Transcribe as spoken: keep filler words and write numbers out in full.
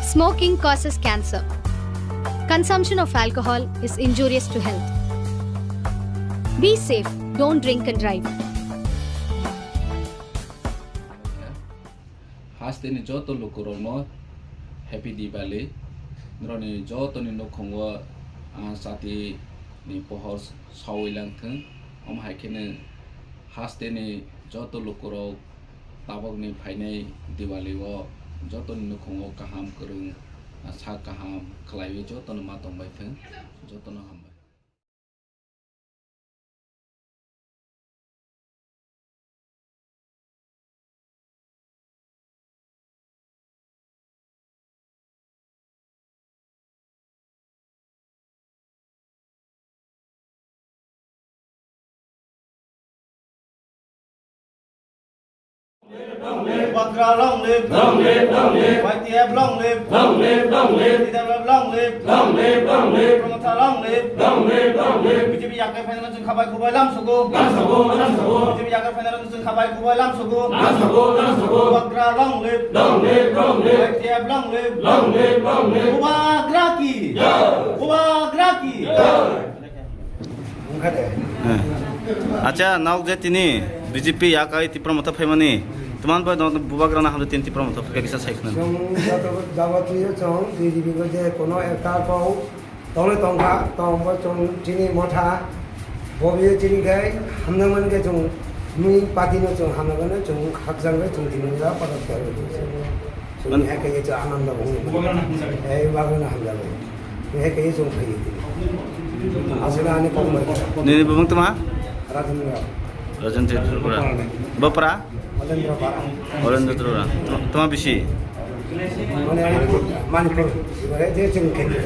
Smoking causes cancer. Consumption of alcohol is injurious to health. Be safe, don't drink and drive. Hasteni joto lukurokno Happy Diwali. Norokni jotoni nukhungo, ah, chati ni pohor sawi langthwng. Omo hai kheno hasteni joto lukurok tabokni phainai Diwali o jotoni nukhungo kaham kwrwng, ah, sak kaham khlaiwi jotono ma tongbaithwng. Jotono hambai. Bubagra long live. Long live, long live. Y T F long live. Long live, long live. T W F long live. Long live, long live. Tipra Motha long live. Long live, long live. B J P yakai phainani chwng khabai khubui lam sugo. Lam sugo, lam sugo. B J P yakai phainani chwng khabai khubui lam sugo. Lam sugo, lam sugo. Bubagra long live. Long live, long live. Y T F long live. Long live, long live. Bubagra ki. Jai. Bubagra ki. Jai. Hwnkha de. Hwnkha de. Acha, nok je tini B J P yakai Tipra Motha phaimani, tman bai nok Bubagrano hamjak tini Tipra Motha phaikha kisa sai khna. Chwng joto jagotio chwng B J P bo je kono ekta kok tongwi tongkha, tongbo chwng chini motha, bobiyo chini khai hamjakmani khe chwng nini party no chwng hamjakmani chwng khakchangwi chwng tini ja parak khe. Chwng hai khe je ananda bo. Ei bagwi no hamjakgo. Hai khe je chwng phaiwi tini. Aswk ani kok bai. Nini bumung tma? Rajendra. Rajendra Tripura. Bapra? Rajendra Bara. Rajendra Tripura. Tma, tma bisi? Mane Manipur. Manipur. Ibarai je chwng khe khe.